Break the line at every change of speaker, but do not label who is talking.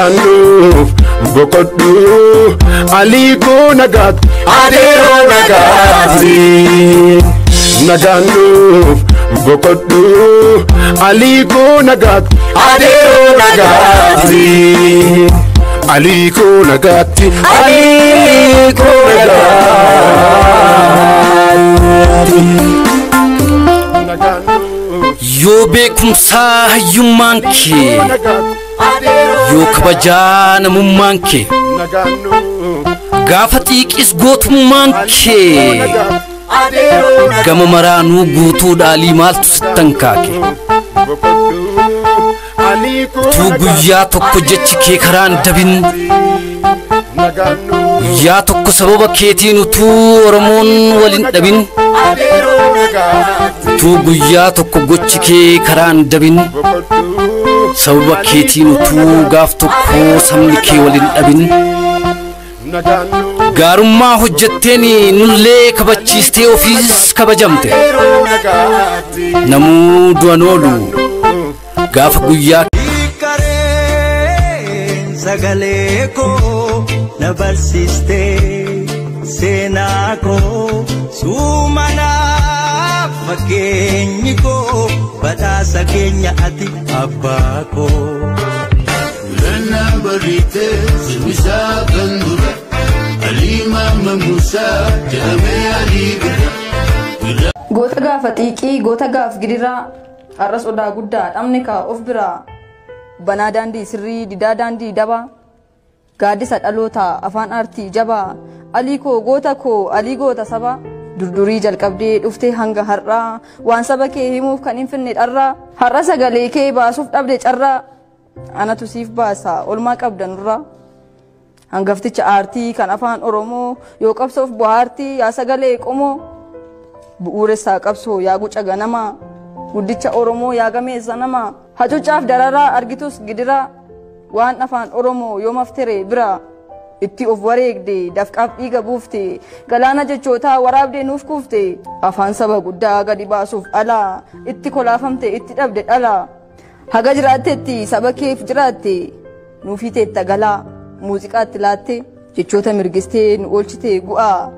Nuuf boqodhu Alii koo nagaatti, adeeroo nagaatti. Nagaan nuuf boqodhu Alii koo nagaatti, adeeroo nagaatti. Alii koo nagaatti, Alii koo nagaatti. Nagaan nuuf
Yoo beekumsaa hayyummaan kee, yoo kabajaa namummaan kee,
nagaan nuuf
gaafa xiiqis gootummaan kee, gama maraanuu guutuu dhaalii maaltu sittan kaake?
Boqodhu Alii koo
Utuu guyyaa tokko jechi kee karaan dabin,
nagaan nuuf
guyyaa tokko sababa keetiin utuu Oromoon walin dhabin,
adeeroo nagaatti.
Utuu guyyaa tokko gochi kee karaan dabin,
Boqodhu
sababa keetiin utuu gaaf tokko sabni kee walin dhabin,
nagaan nuuf
gaarummaa hojjetteen nullee kabachiistee ofiis kabajamte.
Adeeroo nagaatti.
Namuu du'an oolu gaafa guyyaa
Hiikkareen sagalee koo na barsiistee, seenaa koo suumanaaf fakkeenyi koo badhaasa keenya ati abbaa koo.
Lannaan bariitee simisaa kan dura Alii Maamma Musaa jedhamee Alii Birra.
Goota gaafa xiiqii, goota gaaf gidiraa, har'as odaa guddaa dhabne kaa of biraa. Banaa daandii sirrii, didaa daandii dabaa. Gaaddisa dhalootaa, afaan aartii jabaa. Alii koo goota koo, Alii goota sabaa. Durdurii jalqabdee dhuftee hanga har'aa. Waan saba kee himuuf kan hin finne dharraa. Har'a sagalee kee baasuuf dhabde carraa. Anatu siif baasa olmaa qabda nurraa. Hangafticha aartii kan afaan Oromoo, yoo qabsoof bohaartii yaa sagalee qomoo. Bu'uuressaa qabsoo yaa guca ganamaa, guddicha Oromoo yaa gameessa namaa, hacuucaaf dararaa argitus gidiraa, waan afaan Oromoo yoo maftere bira itti of wareegde, dafqaaf dhiiga buufte, galaana jechootaa waraabdee nuuf kuufte, afaan saba guddaa gadi baasuuf alaa itti kolaafamte, itti dhabde dhala. Haga jiraattetti saba keef jiraatte, nuufii teetta galaa muuziqaatti laatte, jechoota mirgistee nu oolchite gu'aa.